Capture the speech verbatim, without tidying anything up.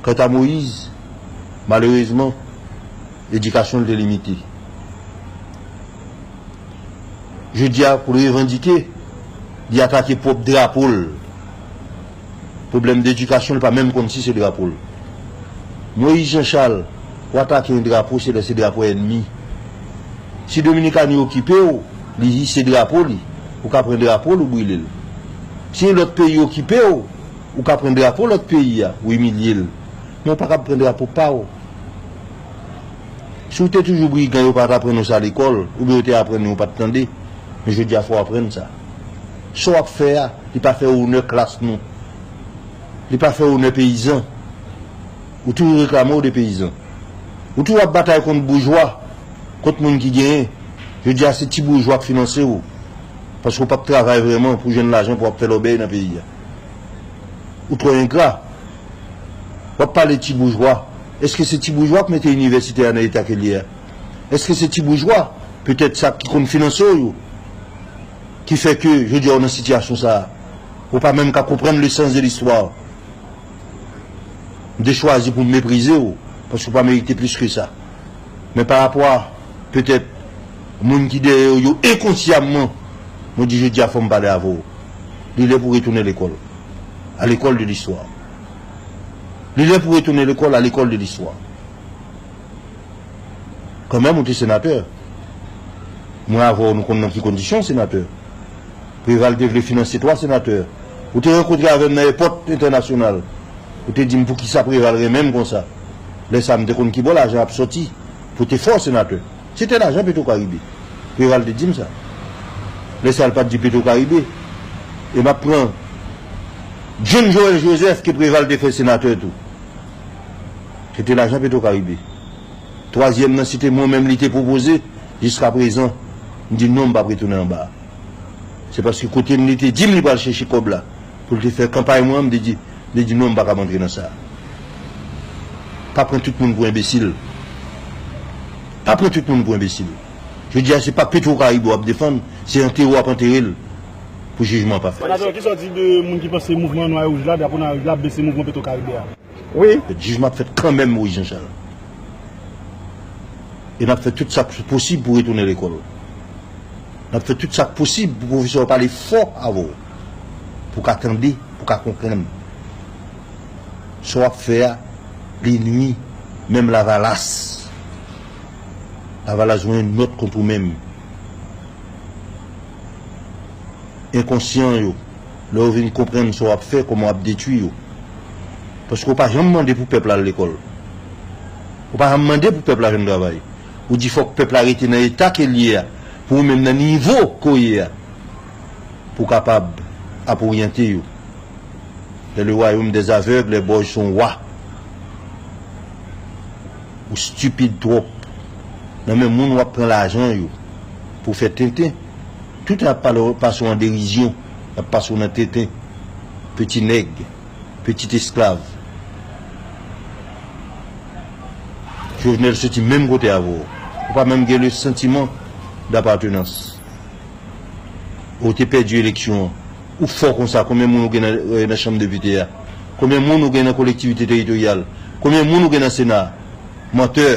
Kanta Moyiz, malerezman, edikasyon l te limite. Jodi a, pou l revandike, li atake pwòp drapo l. Pwoblèm de edikasyon, li pa menm konn si se drapo l. Moyiz Janchal, ou atake yon drapo, se lè se drapo ènmi. Si Dominikani okipe w, li se drapo li, ou ka pran drapo l, ou brile l. Si yon lòt peyi okipe w, ou ka pran drapo lòt peyi a, ou imilye l. Men ou pa kab pran drapo pa w. Si w te toujou brigan, yo pa t aprann ou sa lekòl, oubyen yo te aprann ou, ou pa t tande. Men jodi a, fò w aprann sa. Sa w ap fè a, li pa fè onè klas nou. Li pa fè onè peyizan. Ou toujou reklame w de peyizan. Ou toujou ap batay kont boujwa, kont moun ki genyen. Jodi a, se ti boujwa k finanse w. Paske w p ap travay vrèman pou jwenn lajan pou w ap fè lòbèy nan peyi a. Ou twò engra. W ap pale ti boujwa. Èske se ti boujwa k mete inivèsite a nan eta ke l ye a? Èske se ti boujwa, petèt sa ki konn finanse w yo, ki fè ke jodi a w nan sitiyasyon sa a? Ou pa menm ka konprann le sans de l'histoire. M te chwazi pou m meprize w, paske w pa merite plis ke sa. Men pa rapò a, petèt, moun ki dèyè w yo enkonsyamman, mwen di jodi a fò m pale avè w. Li lè pou retounen lekòl. À l'école de l'histoire. Li lè pou retounen lekòl, à l'école de l'histoire. Kanmenm, ou te senatè. Mwen avè w, nou konn nan ki kondisyon, senatè. Preval te vle finanse twa senatè. Ou te rankontre avè m nan èpòt entènasyonal. Ou te di m poukisa Preval renmen m konsa. Lè sa a, m te konn kibò lajan ap sòti pou te fè w senatè. Se te lajan Petro Caribe. Preval te di m sa. Lè sa a, l pa t di Petro Caribe. E m ap pran John Joël Joseph ke Preval te fè senatè tou. Se te lajan Petro Caribe. Twazyèm nan, se te mwen menm li te pwopoze. Jiskaprezan, m di non, m p ap retounen anba. Se paske kote m li te di m li pral chèche kòb la pou l te fè kanpay mwen an, m te di, m te di non, m pa kab antre nan sa. Pa pran tout moun pou enbesil. Pa pran tout moun pou enbesil. Jodi a, se pa Petro Caribe w ap defann, se antere w ap antere l pou jijman an pa fèt. Senatè, kisa w di de moun ki panse mouvman nwa e wouj la, drapo nwa e wouj la, ap bese mouvman Petro Caribe a? Wi. Jijman ap fèt kanmenm, Moyiz Janchal. E n ap fè tout sa k posib pou retounen lekòl. N ap fè tout sa k posib pou pwofesè yo pale fò avè w, pou w ka tande, pou w ka konprann. Sa w ap fè a, li nwi menm Lavalas. Lavalas voye nòt kont ou menm. Enkonsyan yo, lè yo vin konprann sa w ap fè, kòman w ap detwi yo. Paske w pa janm mande pou pèp la al lekòl. Ou pa janm mande pou pèp la jwenn travay. Ou di fòk pèp la rete nan eta ke l ye a, pou ou menm nan nivo ke w ye a, pou w kapab ap oryante yo. Dans le royaume des aveugles, les borgnes sont rois. Ou stipid twòp. Nan men moun w ap pran lajan yo pou fè tenten. Tout ap pale, pase w an derizyon, ap pase w nan tenten. Peti nèg, peti esklav. Jovenel soti menm kote avè w. Ou pa menm gen le sentiment d'appartenance. Ou te pèdi eleksyon an. Ou fò konsa, konbyen moun ou gen nan, euh, nan chanm depite a? Konbyen moun ou gen nan kolektivite teritoryal? Konbyen moun ou gen nan Sena a? Mantè.